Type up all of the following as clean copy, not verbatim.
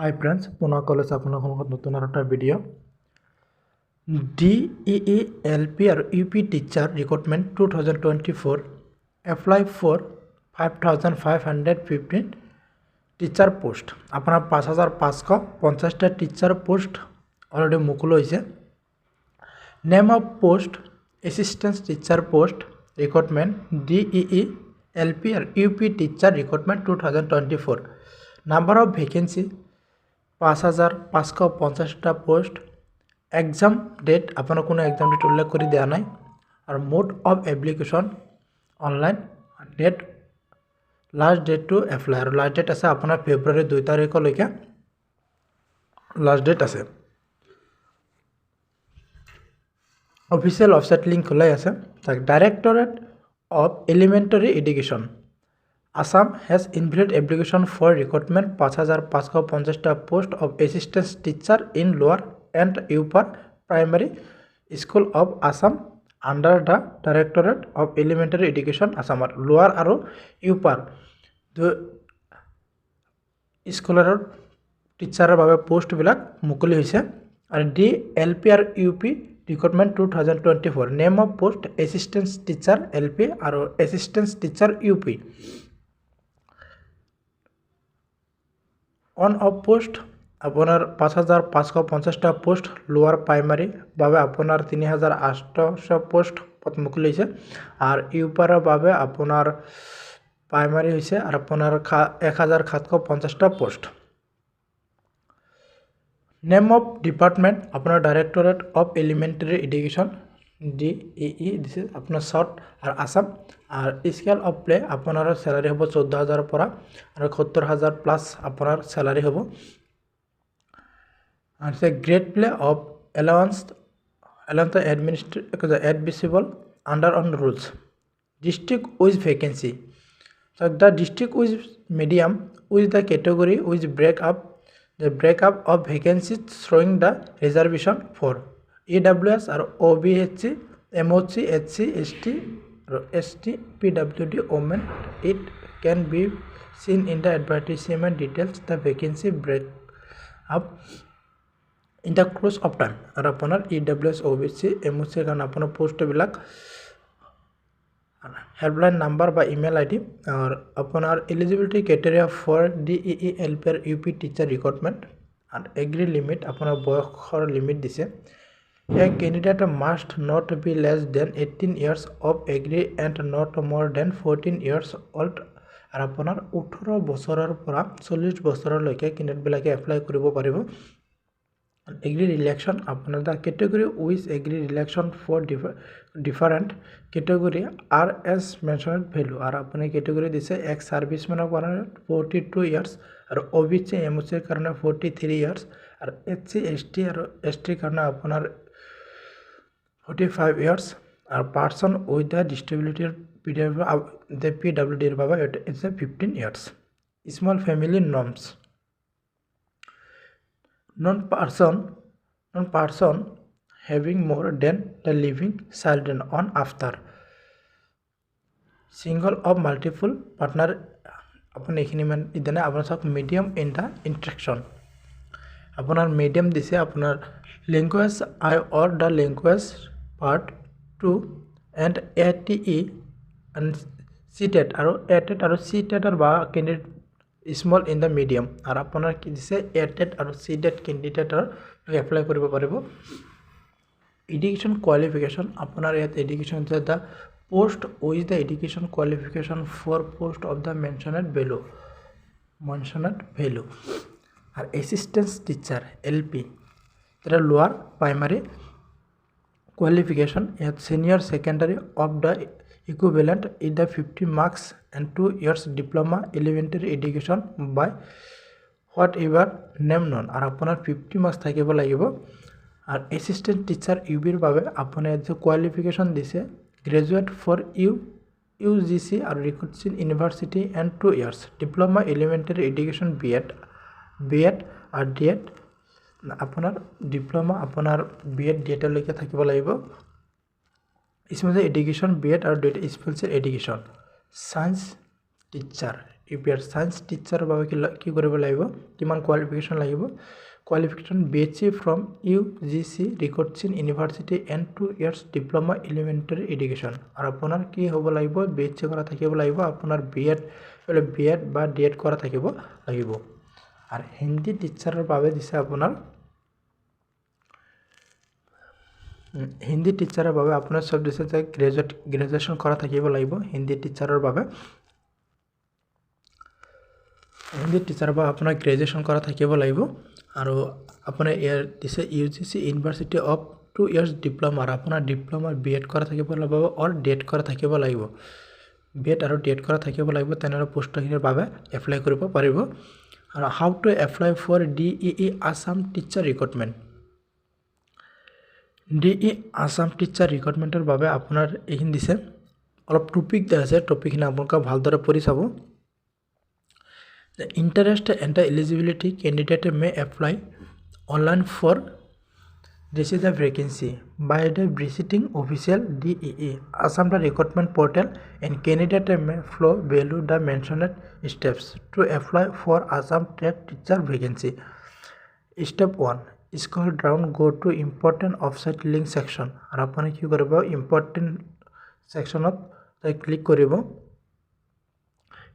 হাই friends, পুনৰ college আপোনাৰ সন্মুখত নতুন আৰু এটা ভিডিঅ'। DEE LP আৰু UP teacher recruitment 2024, apply for 5515 teacher post। আপোনাৰ 5550টা টিচাৰ পোষ্ট অলৰেডি মুকলি হৈছে। Name of post, assistant teacher post recruitment, DEE LP আৰু UP teacher recruitment 2024। Number of vacancy 5550টা post. Exam date, আপোনাৰ কোনো exam date উল্লেখ কৰি দিয়া নাই। আৰু mode of application online, date, last date to apply আৰু লাষ্ট ডেট আছে আপোনাৰ ফেব্ৰুৱাৰী 2 তাৰিখলৈকে লাষ্ট ডেট আছে। অফিচিয়েল ৱেবছাইট লিংক খোলাই আছে। Directorate of Elementary Education, Assam has invited application for recruitment 5550টা post of assistant teacher in lower and upper primary school of Assam under the Directorate of Elementary Education, আছামৰ লোৱাৰ আৰু ইউপাৰ স্কুলৰ টিচাৰৰ বাবে পোষ্টবিলাক মুকলি হৈছে। আৰু ডি এল পি আৰু UP recruitment 2024, name of post assistant teacher LP আৰু assistant teacher UP। On of post আপোনাৰ 5550টা পোষ্ট লোৱাৰ প্ৰাইমাৰীৰ বাবে আপোনাৰ 3800 পোষ্ট মুকলি হৈছে আৰু ইউপাৰৰ বাবে আপোনাৰ প্ৰাইমাৰী হৈছে আৰু আপোনাৰ 1750টা পোষ্ট। নেম অফ ডিপাৰ্টমেণ্ট আপোনাৰ Directorate of Elementary Education, DEE দিছে আপোনাৰ শ্বৰ্ট, আৰু আছাম। আৰু স্কেল অফ পে আপোনাৰ চেলাৰী হ'ব 14,000ৰ পৰা আৰু 70,000 প্লাছ আপোনাৰ চেলাৰী হ'ব। আৰু grade pay of allowance admissible under on rules। District wise vacancy, the district wise, medium wise, the category wise break up, the break up of vacancy showing the reservation for EWS আৰু OBC, MOC, SC, ST আৰু ST, PWD, women, it can be seen in the advertisement details the vacancy break up in the course of time। আৰু আপোনাৰ EWS, OBC, MOCৰ কাৰণে আপোনাৰ পষ্টবিলাক, helpline number বা email আই D আৰু আপোনাৰ eligibility criteria for DEE LP আৰু UP teacher recruitment আৰু as limit, আপোনাৰ বয়সৰ লিমিট দিছে। A candidate must not be less than 18 years of age and not more than 40 years old। আৰু আপোনাৰ 18 বছৰৰ পৰা 40 বছৰলৈকে কেণ্ডিডেটবিলাকে এপ্লাই কৰিব পাৰিব। এজ ৰিলেক্সেশ্যন আপোনাৰ the category wise age relaxation for different category are as mentioned below। আৰু আপুনি কেটেগৰী দিছে, এক্স ছাৰ্ভিচমেনৰ কাৰণে 42 ইয়াৰ্ছ আৰু OBC, MOCৰ কাৰণে 43 ইয়াৰ্ছ আৰু SC, ST আৰু STৰ কাৰণে আপোনাৰ 45 ইয়াৰ্ছ আৰু পাৰ্চন উইথ the ডিচেবিলিটিৰ PWDৰ বাবে it's a 15 years। Small family norms, non person having more than the living children on after single or multiple partner। আপুনি এইখিনি মান ইদানে আপোনাৰ চাওক, মিডিয়াম ইন the instruction আপোনাৰ মিডিয়াম দিছে, আপোনাৰ language I or the language part two and ATE and CTET আৰু এ TET আৰু চি টেটৰ বা candidate small in the medium। আৰু আপোনাৰ কি দিছে, এ টেট আৰু চি টেট কেণ্ডিডেটৰ এপ্লাই কৰিব পাৰিব। এডুকেশ্যন কোৱালিফিকেশ্যন আপোনাৰ ইয়াত education, the post with the education qualification for post of the mentioned below। আৰু এছিষ্টেণ্ট টিচাৰ LP, এটা লোৱাৰ প্ৰাইমাৰী কোৱালিফিকেশ্যন ইয়াত senior secondary of the equivalent in the 50 marks and 2 years diploma elementary education by whatever name known। আৰু আপোনাৰ 50 marks থাকিব লাগিব। আৰু assistant teacher UBৰ বাবে আপোনাৰ ইয়াত যে কোৱালিফিকেশ্যন দিছে, গ্ৰেজুৱেট ফৰ UGC আৰু recognised university and 2 years diploma elementary education, B Ed আৰু DEd, আপোনাৰ ডিপ্ল'মা আপোনাৰ BEd, DEdলৈকে থাকিব লাগিব। স্পেচিয়েল এডুকেশ্যন BEd আৰু DEd special education science teacher U P R science টিচাৰৰ বাবে কি কৰিব লাগিব, কিমান কোৱালিফিকেশ্যন লাগিব? Qualification BSc from UGC recognised university and 2 years diploma elementary education। আৰু আপোনাৰ কি হ'ব লাগিব? বি এছ চি কৰা থাকিব লাগিব, আপোনাৰ বি এড বা ডি এড কৰা থাকিব লাগিব। আৰু হিন্দী টিচাৰৰ বাবে দিছে, আপোনাৰ হিন্দী টিচাৰৰ বাবে আপোনাৰ চব দিছে যে গ্ৰেজুৱেশ্যন কৰা থাকিব লাগিব হিন্দী টিচাৰৰ বাবে। হিন্দী টিচাৰৰ বাবে আপোনাৰ গ্ৰেজুৱেশ্যন কৰা থাকিব লাগিব। আৰু আপোনাৰ ইয়াৰ দিছে UGC university of 2 years diploma। আৰু আপোনাৰ ডিপ্ল'মা বি এড কৰা থাকিব লাগিব অৰ ডি এড কৰা থাকিব লাগিব। বি এড আৰু ডি এড কৰা থাকিব লাগিব, তেনেহ'লে পোষ্টখিনিৰ বাবে এপ্লাই কৰিব পাৰিব। আৰু how to apply for DEE Assam teacher recruitment? DE Assam teacher ৰিক্ৰুটমেণ্টৰ বাবে আপোনাৰ এইখিনি দিছে, অলপ টপিক দিয়া আছে, টপিকখিনি আপোনালোকে ভালদৰে পঢ়ি চাব। The interest and the eligibility candidate may apply online for this is the vacancy by the visiting official DEE Assam the recruitment portal, and candidate may follow below the mentioned steps to apply for Assam TET teacher vacancy. Step 1, scroll down, go to important website link section। আৰু আপুনি কি কৰিব? Important ছেকশ্যনত যাই click কৰিব।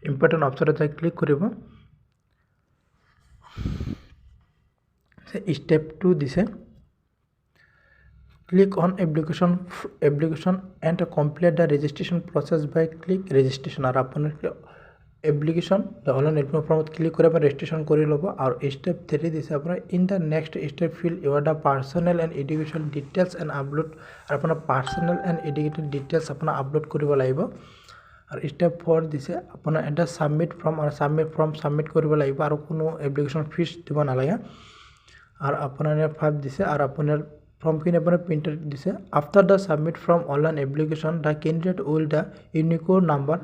Important অপশ্যনত যাই click কৰিব। Step two দিছে, click on application and complete the registration process by click registration। আৰু আপোনাৰ এপ্লিকেশ্যন অনলাইন এপ্লিকেশ্যন ফৰ্মত ক্লিক কৰি আপোনাৰ ৰেজিষ্ট্ৰেশ্যন কৰি ল'ব। আৰু ষ্টেপ থ্ৰী দিছে আপোনাৰ, in the next step, fill your the personal and education details and upload। আৰু আপোনাৰ পাৰ্চনেল এণ্ড এডুকেশ্যন ডিটেইলছ আপোনাৰ আপলোড কৰিব লাগিব। আৰু ষ্টেপ ফ'ৰ দিছে আপোনাৰ, এটা ছাবমিট ফৰ্ম আৰু ছাবমিট ফৰ্ম ছাবমিট কৰিব লাগিব আৰু কোনো এপ্লিকেশ্যন ফিজ দিব নালাগে। আৰু আপোনাৰ ফাইভ দিছে, আৰু আপোনাৰ ফৰ্মখিনি আপোনাৰ প্ৰিণ্টাৰ দিছে, after the submit form online application, the candidate will the unique number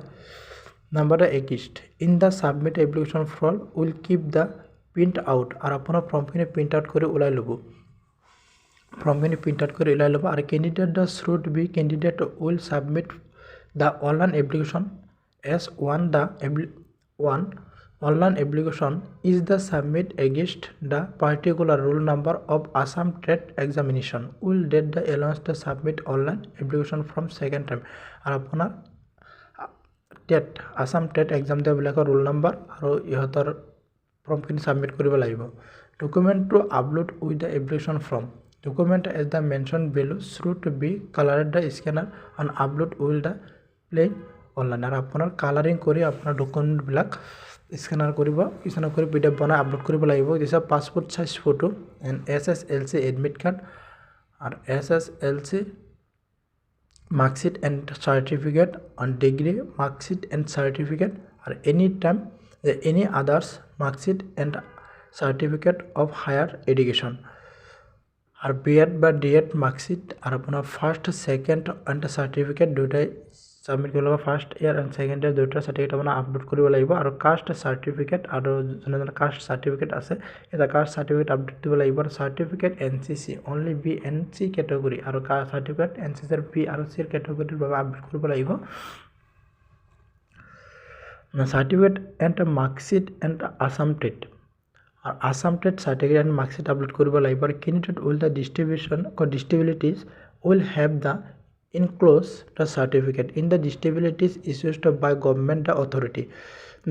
the exist in the submit application form will keep the print out। আৰু আপোনাৰ ফৰ্মখিনি প্ৰিণ্ট আউট কৰি ওলাই ল'ব, ফৰ্মখিনি প্ৰিণ্ট আউট কৰি ওলাই ল'ব। আৰু candidate the should be candidate will submit the online application as one the one online application is the submit against the particular roll number of Assam TET examination will date the allowance the submit online application form second time। আৰু আপোনাৰ TET, Assam TET exam দিয়াবিলাকৰ roll number আৰু ইহঁতৰ ফৰ্মখিনি submit কৰিব লাগিব। Document to upload with the application form, document as the mention below should be coloured the scanner and upload will the play online। আৰু আপোনাৰ colouring কৰি আপোনাৰ ডকুমেণ্টবিলাক স্কেনাৰ কৰিব, স্কেনাৰ কৰি PDF বনাই আপলোড কৰিব লাগিব। দিছে passport size photo and SSLC admit card আৰু SSLC marksheet and certificate on degree marksheet and certificate আৰু any time any others marksheet and certificate of higher education। আৰু বি এড বা D Ed marksheet আৰু আপোনাৰ first, second and certificate দুয়োটাই submit কৰিব লাগিব। First year and second year দুয়োটা certificate আপোনাৰ আপলোড কৰিব লাগিব। আৰু কাষ্ট চাৰ্টিফিকেট আৰু যোনে যোনে কাষ্ট চাৰ্টিফিকেট আছে, এটা কাষ্ট চাৰ্টিফিকেট আপলোড দিব লাগিব। আৰু certificate NCC only B and C category আৰু চাৰ্টিফিকেট এনচিচিৰ বি আৰু চিৰ কেটেগৰীৰ বাবে আপলোড কৰিব লাগিব। Certificate and marksheet and Assam TET আৰু Assam TET certificate and marksheet upload কৰিব লাগিব। আৰু candidate will the distribution disabilities will have the enclose the certificate in the disabilities issued by government the authority,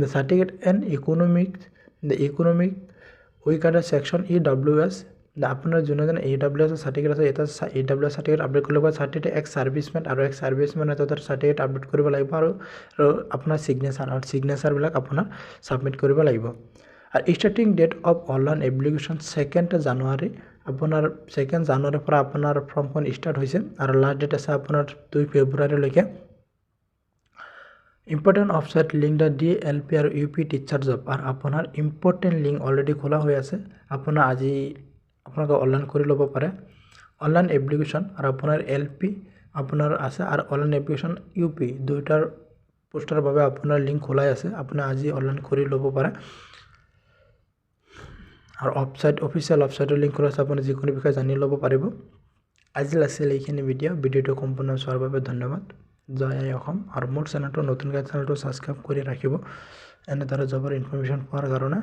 the certificate and economic the economic weaker section EWS। আপোনাৰ যোনে যোনে EW S certificate আছে, এটা EW S certificate upload কৰিব লাগিব। Certificate x servicemen আৰু x servicemen তাত certificate upload কৰিব লাগিব। আৰু আপোনাৰ ছিগনেচাৰ আৰু ছিগনেচাৰবিলাক আপোনাৰ ছাবমিট কৰিব লাগিব। আৰু starting date of online application 2 January। আপোনাৰ 2 জানুৱাৰীৰ পৰা আপোনাৰ ফৰ্মখন ষ্টাৰ্ট হৈছে আৰু লাষ্ট ডেট আছে আপোনাৰ 2 ফেব্ৰুৱাৰীলৈকে। Important website link the DLP আৰু ইউ পি টিচাৰ জব। আৰু আপোনাৰ ইম্পৰ্টেণ্ট লিংক অলৰেডি খোলা হৈ আছে, আপোনাৰ আজি আপোনালোকে অনলাইন কৰি ল'ব পাৰে অনলাইন এপ্লিকেশ্যন। আৰু আপোনাৰ এল পি আপোনাৰ আছে আৰু অনলাইন এপ্লিকেশ্যন ইউ পি দুয়োটাৰ পোষ্টৰ বাবে আপোনাৰ লিংক খোলাই আছে, আপুনি আজি অনলাইন কৰি ল'ব পাৰে। আৰু ৱেবছাইট, অফিচিয়েল ৱেবছাইটৰ লিংক খোলা আছে, আপুনি যিকোনো বিষয়ে জানি ল'ব পাৰিব। আজি আছিল এইখিনি ভিডিঅ'। ভিডিঅ'টো সম্পূৰ্ণ চোৱাৰ বাবে ধন্যবাদ। জয় আই অসম। আৰু মোৰ চেনেলটো নতুনকৈ চেনেলটো ছাবস্ক্ৰাইব কৰি ৰাখিব। এনেদৰে জবৰ ইনফৰ্মেশ্যন পোৱাৰ কাৰণে।